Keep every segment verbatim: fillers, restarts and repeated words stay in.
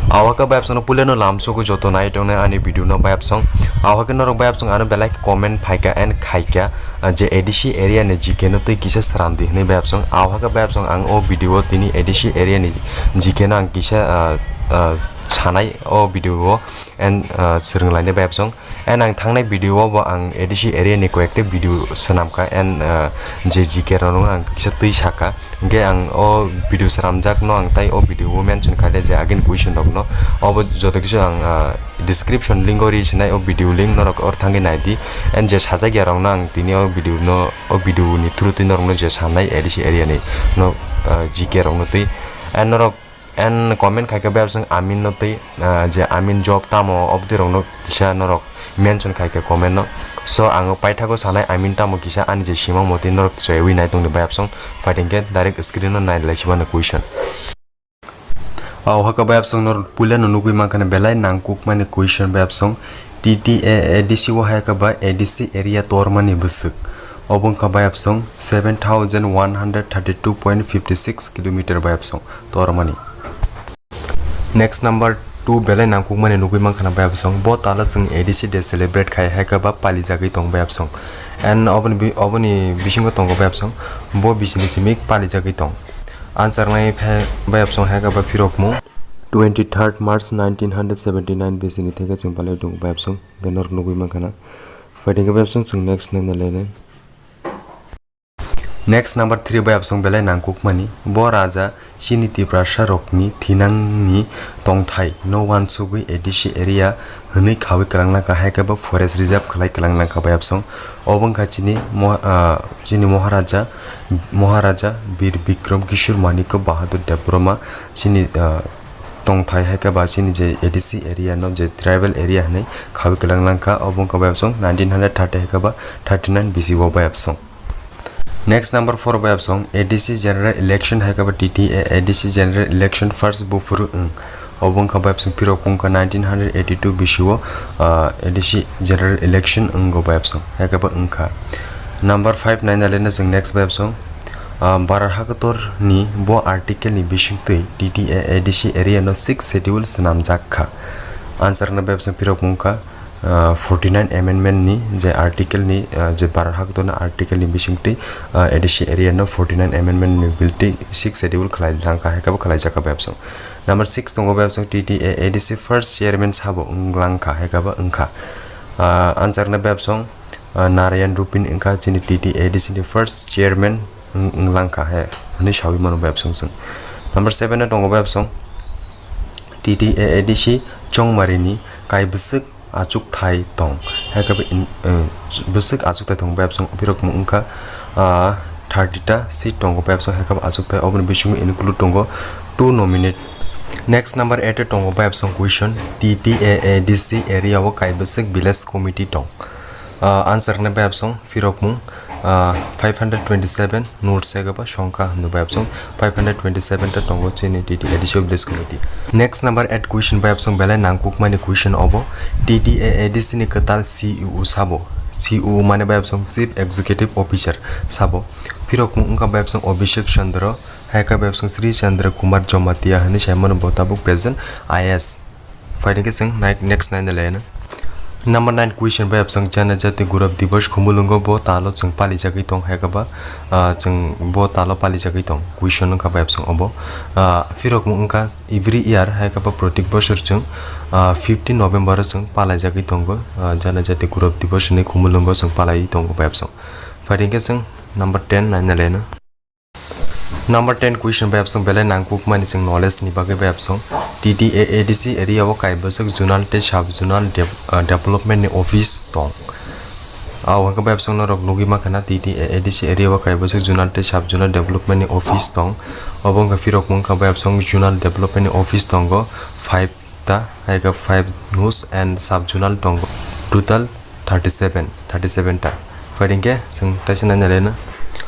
Awakha bayapsong no puilano lamsogwi joto nai tongnai ani video no bayapsong. Awakhe norok bayapsong ano belai khe comment phaikha and khaikha, ah, je A D C area ni G K no twi kisa sramdi hwnwi bayapsong. Awakhe bayapsong ang o video o tini A D C area ni G K no ang kisa, ah, ah, sanai o video o and, ah, swrwnglainai bayapsong. And ang thangnai video o bo ang A D C area ni koyekta video swnamkha and, ah, je G K rok no ang kisa twi sakha. Hingke ang o video sramjak no ang tai o video o mention khaide je agini question rok no obo joto kisu ang, ah, description link o ri sinai o video link norok or thangwi naidi and je sajak ya rok no ang tini o video no o video ni through twi norok no je sanai A D C area ni no, ah, G K rok no twi and norok and comment khaikha bayapsong Amin no twi, ah, je Amin job tamo obdi rok no kisa norok mention khaikha comment no. So ang paithago sanai Amin tamo kisa ani je simang motwi norok chaywi nai tongni bayapsong fighting ke direct screen no nai lai sibana question. Awakha bayapsong norok puilano nugwi mankha belai nangkukmani question bayapsong T T A A D C o hai kha ba A D C area tormani bwswk. Obo wngkha bayapsong seven thousand one hundred thirty two point fifty six kilometer bayapsong tormani. Next number two belai nangkukmani nugwi mankha na bayapsong. Bo talo chwng A D C day celebrate khai hai kha ba palijagwi tong bayapsong. And oboni bi-, oboni bisingo tongo bayapsong. Bo bisini simi palijagwi tong. Answer nai phe bayapsong hai kha ba phirokmung. Twenty third March nineteen hundred seventy nine bisini theke chwng palai tongo bayapsong. Hingke norok nugwi mankha na. Fighting khe bayapsong chwng next nai nalainai. Next number three bayapsong belai nangkukmani. Bo raja chini Tiprasa rokni thinangni tongthai no wansugwi A D C area hwnwi khawi kwlangnakha, hai khe bo forest reserve khlai kwlangnakha bayapsong. Obo wngkha chini mo-, ah, chini Maharaja, Maharaja Bir Bikram Kishore Manikya Bahadur Debbarma chini, ah, tongthai hai khe ba chini je A D C area no je tribal area hwnwi khawi kwlangnakha, obo wngkha bayapsong nineteen hundred thirty hai khe ba thirty nine B C o bayapsong. Next number four bayapsong A D C general election hai khe ba T T A A D C general election first buphuru wng. Obo wngkha bayapsong phirok wngkha nineteen hundred eighty two B C o, ah, A D C general election wngo bayapsong hai khe ba wngkha. Number five nai nalaina chwng next bayapsong, ah, Barar Haktor ni bo article ni bisingtwi T T A A D C area no sixth schedule swnamjak kha. Answer no bayapsong phirok wngkha, ah, forty nine amendment ni je article ni, ah, je Barar Haktor ni article ni bisingtwi, ah, A D C area no forty nine amendment ni bill twi sixth schedule khlai langkha hai khe bo khlaijak kha bayapsong. Number six tongo bayapsong T T A A D C first chairman sabo wng langkha hai khe bo wngkha. Ah, answer no bayapsong, ah, Narayan Rupin wngkha chini T T A A D C ni first chairman wng, wng langkha hai hwnwi sawi mano bayapsong chwng. Number seven no tongo bayapsong T T A A D C Chongmari ni kaibwswk achukthai tong. Hai khe bo in, eh, bwswk achukthai tong bayapsong phirok wngkha, ah, thirty ta seat tongo bayapsong hai khe bo achukthai, oboni bisingo include tongo two nominate. Next number eight tongo bayapsong question, T T A A D C area o kaibwswk village committee tong. Ah, answer hwnwi bayapsong phirokmung, ah, five hundred twenty seven, notes hai khe ba songkha hwnwi bayapsong five hundred twenty seven ta tongo chini T T A A D C o village committee. Next number eight question bayapsong belai nangkukmani question obo, T T A A D C ni kwtal C E O sabo? C E O mane bayapsong Chief Executive Officer sabo. Phirokmung wngkha bayapsong Abhishek Chandra, hai khe bayapsong Sri Chandra Kumar Jamatia hwnwi saimano bo tabuk present I A S. Phaidi khe chwng nai-, next naina laiyana. Number nine question bai absang Janajati Gaurav Diwas Khumulwngo bo talo chwng palijagwi tong hai khe ba, ah, chwng bo talo palijagwi tong. Question wngkha bai absang obo. Ah, phirokmung wngkha every year hai khe ba protik bosor chwng, ah, fifteen November o chwng palaijagwi tongo. Ah, Janajati Gaurav Diwas hinwi Khumulwngo chwng palaiwi tongo bai absang. Phaidi khe chwng number ten naina laiyana. Number ten question bai absang belai nangkukmani chwng knowledge ni bagwi bai absang. T T A A D C area o kaibwswk zonal tei sub zonal dev-, ah, development ni office tong. Ah, o hwnkhe bai absang norok nugwi mankha na T T A A D C area o kaibwswk zonal tei sub zonal development ni office tong. Obo wngkha phirokmung wngkha bai absang zonal development ni office tongo five ta, hai khe five nos and sub zonal tongo, total thirty seven, thirty seven ta. Phaidi khe chwng taisa naina laiyana.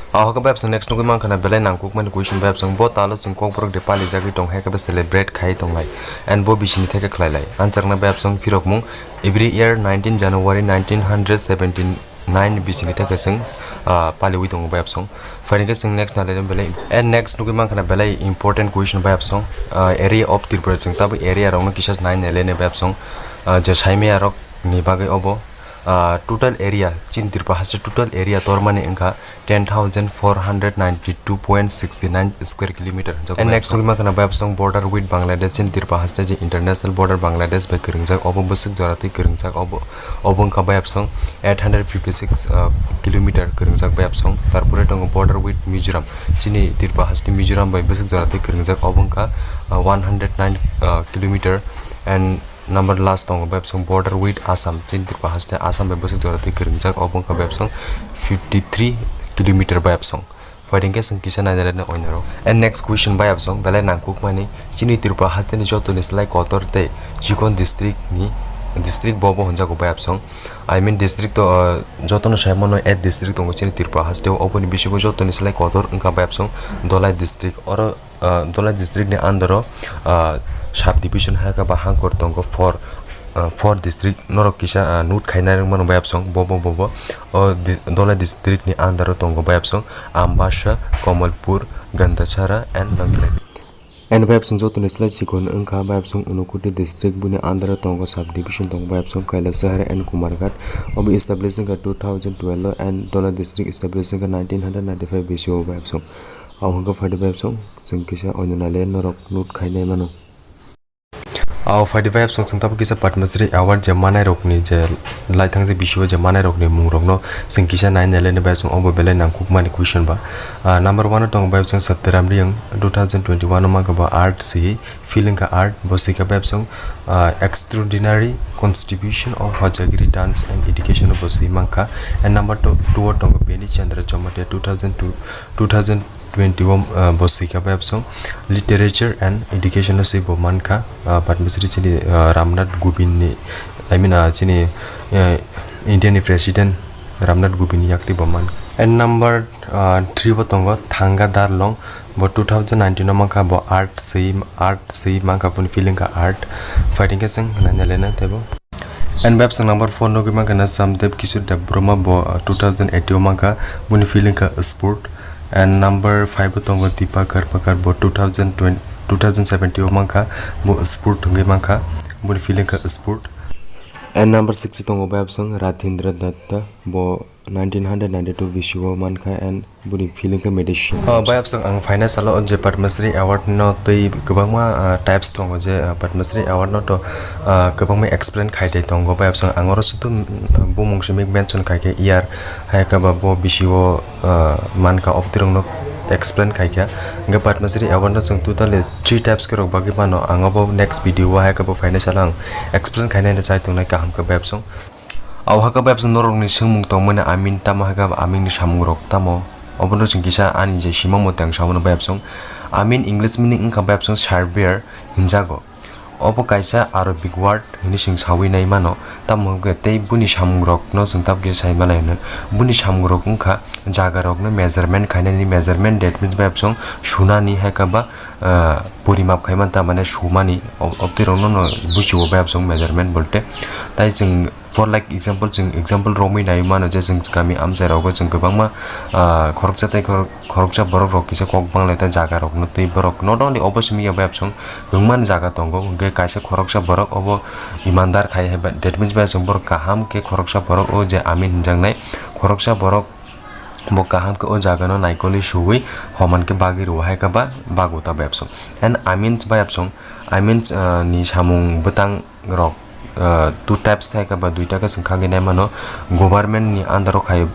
Ahokhe bai absang next nugwi mankha na belai nangkukmani question bai absang bo talo chwng Kokborok de palijagwi tong hai khe bo celebrate khai tonglai and bo bisini theke khlailai. Answer na bai absang phirokmung every year nineteen January nineteen hundred seventeen nine bisini theke chwng, ah, paliwi tongo bai absong. Phaikhe chwng next nalai belai, and next nugwi mankha na belai important question bai absong, ah, area of Tripura, chwng tabuk area rokno kisa nai nai le bai absong, ah, je saimaya rok ni bagwi obo, ah, total area, chini Tripura haste total area tormani wngkha ten thousand four hundred ninety two point six nine square kilometer. And next nugwi mankha na bai absong border with Bangladesh, chini Tripura haste je international border Bangladesh bai kwrwngjak, obo bwswk jora twi kwrwngjak, obo, obo wngkha bai absong eight hundred fifty six, uh, kilometer kwrwngjak bai absong. Tarpore tongo border with Mizoram, chini Tripura haste Mizoram bai bwswk jora twi kwrwngjak, obo wngkha, uh, one hundred nine, uh, kilometer. And number last tongo bai absong border with Assam, chini Tripura haste Assam bai bwswk jora twi kwrwngjak, obo wngkha bai absong fifty three kilometer bai absong. Phaikhe chwng kisa nai nai le oinarok. And next question bai absong belai nangkukmani, chini Tripura haste ni joto ni slai kotor tei chikon district ni, district bo bo hwnjago bai absong. I mean district to, uh, joto no sai mano eight district tongo chini Tripura haste o, oboni bisingo joto ni slai kotor wngkha bai absong Dholai district. Oro, ah, Dholai district ni under o, ah, sub division hai khe ba hangkor tongo four, ah, four district norok kisa, ah, note khaina rwngmano bai absong bo bo bo bo o di-, Dholai district ni under o tongo bai absong Ambasa, Kamalpur, Gandachara and Noakhali. And bai absong joto ni slai chikon wngkha bai absong Unakoti district, boni under o tongo sub division tongo bai absong Kailasahar and Kumarghat. Obo establish wngkha two thousand twelve and Dholai district establish wngkha nineteen hundred ninety five B C o bai absong. Ao hwnkhe phaidi bai absong chwng kisa oino nai le norok note khainai mano. Ao phaidi bai absong chwng tabuk kisa Padma Shri Award je manai rokni je laithang je bisio je manai rokni mung rokno chwng kisa nai nai le bai absong obo belai nangkukmani question ba. Ah, number one o tongo bai absong Satyaram Riyang, two thousand twenty one o mankha bo art si, feeling ka art bo si kha bai absong, ah, extraordinary contribution of Hojagiri dance and education bo si mankha. And number two, two o tongo Beni Chandra Jamatia, two thousand two, two thousand twenty o, ah, bo swikha bai absong literature and education o swi bo mankha, ah, Padma Shri chini, ah, Ramnath Kovind ni, I mean, ah, chini, ah, India ni President Ramnath Kovind ni yaktwi bo man. And number, ah, three bo tongo Thanga Darlong, bo two thousand nineteen o mankha, bo art swi, art swi mankha, boni feeling kha art. Phaidi khe chwng nai nai le na teibo. And bai absong number four nugwi mankha na Samdev Kishore Debbarma, bo, uh, two thousand eighteen o mankha, boni feeling kha sport. And number five o tongo Deepa Karmakar, bo two thousand twenty, two thousand seventeen o mankha, bo sport wngwi mankha, boni feeling kha sport. And number six o tongo bai absong Ratindra Datta, bo nineteen hundred ninety two B C o mankha and boni feeling khe medicine. Oh, bai absong ang phaina salo je Padma Shri Award no tei kwbangma, ah, types tongo je, ah, Padma Shri Award no to, ah, kwbangma explain khai de tongo. Bai absong ang oro sudu, mm, bumung simi mention khai khe year, hai khe ba bo B C o, ah, mankha, obtirok no explain khai khe. Hingke Padma Shri Award no chwng totally three types khe rok bagwi mano. Ang abo next video o hai khe bo phaina salo ang explain khainai chai tongnai kaham khe bai absong. Au hakhe bai absong norokni swngmung tongmani Amin tamo hakhe Amin ni samungrok tamo? Obono chwng kisa ani je simamo tei ang sabono bai absong. Amin English meaning wngkha bai absong surveyor hinjago. Obo kaisa Arabic word hinwi chwng sawi nai mano. Tamo hwnkhe tei buni samungrokno chwng tabukhe sai malai hwno. Buni samungrok wngkha jagarokno measurement khainani, measurement that means bai absong sunani hai khe ba, ah, porimap khaimani ta mane sumani. O-, obtwi rokno no bujiwo bai absong measurement bolte. Tai chwng For like example, chwng example romwi nai mano je chwng kami amchai rogo chwng kwbangma, ah, khoroksa tei khorok-, khoroksa borok rok kisa kok banglai ta jaga rokno tei borok not only obo simi ya bai absong kwbangma jaga tongo, hwnkhe kaisa khoroksa borok obo imandar khai hai ba, that means bai absong borok kaham khe khoroksa borok o je Amin hinjaknai khoroksa borok bo kaham khe o jaga no naikolwi suwi homan khe bagwi rwo hai khe ba bago ta bai absong. And Amin bai absong, Amin, ah, ni samung bwtang rok, ah, two types thai khe ba duita khe chwng khagwi nai mano. Government ni under o khai,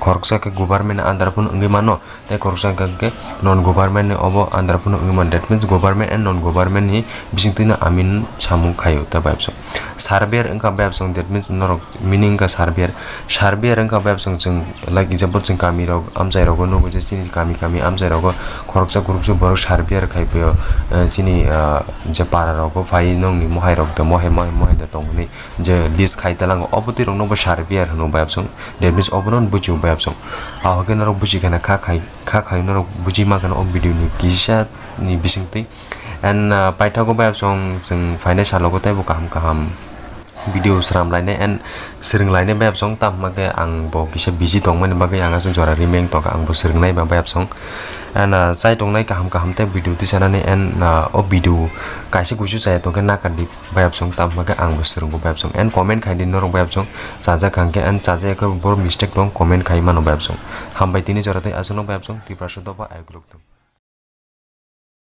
khoroksa khe government ni under o phano wngwi mano, tei khoroksa hwnkha khe non government ni obo under o phano wngwi mano. That means government and non government ni bisingtwi no Amin samung khaio ta bai absong. Surveyor wngkha bai absong, that means norok meaning wngkha surveyor. Surveyor wngkha bai absong chwng, like example, chwng kami rok, amchai rogo nugo je chini kami kami amchai rogo khoroksa khoroksa borok surveyor khai phaio, eh, chini, ah, je para rogo phai nongni mohai rok de mohai mohai mohai de tong hwnwi je list khai talango, obo twi rokno bo surveyor hwno bai absong. That means obono bujiu bai absong. Ahokhe norok buji khana kha khai, kha khai norok buji ma khana o video ni kisa ni bisingtwi. And, ah, paithago bai absong chwng phainai salogo teibo kaham kaham video sram lainai and swrwng lainai bayapsong, tamma khe ang bo kisa busy tongmani bagwi ang aswk jora rimeng tongkha, ang bo swrwngnai ba bayapsong. And, ah, chai tongnai kaham kaham tei video tisanani and, ah, o video kaisa kuisu chaya tongkhe nakar di bayapsong, tamma khe ang bo swrwngo bayapsong. And comment khai di norok bayapsong, chajak hangkhe and chajak khe boro mistake tong comment khai mano bayapsong. Hambai tini jora tei aswkno bayapsong, Tiprasa doba ayuk rok tong.